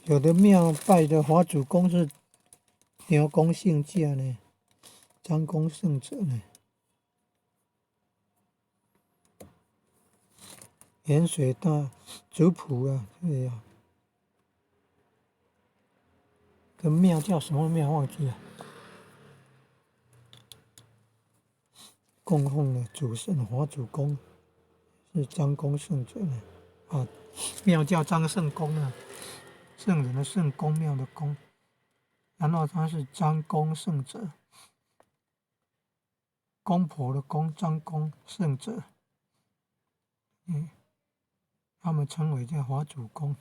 有的廟拜的華祖公是張公聖者呢，張公聖者呢。鹽水大族譜啊，這樣。這廟叫什麼廟？忘記了。供奉的主神華祖公是張公聖者呢，啊，廟叫張聖宮啊，聖人的聖，宮廟的宮，然後他是張公聖者，公婆的公，張公聖者，他們稱為叫華祖公。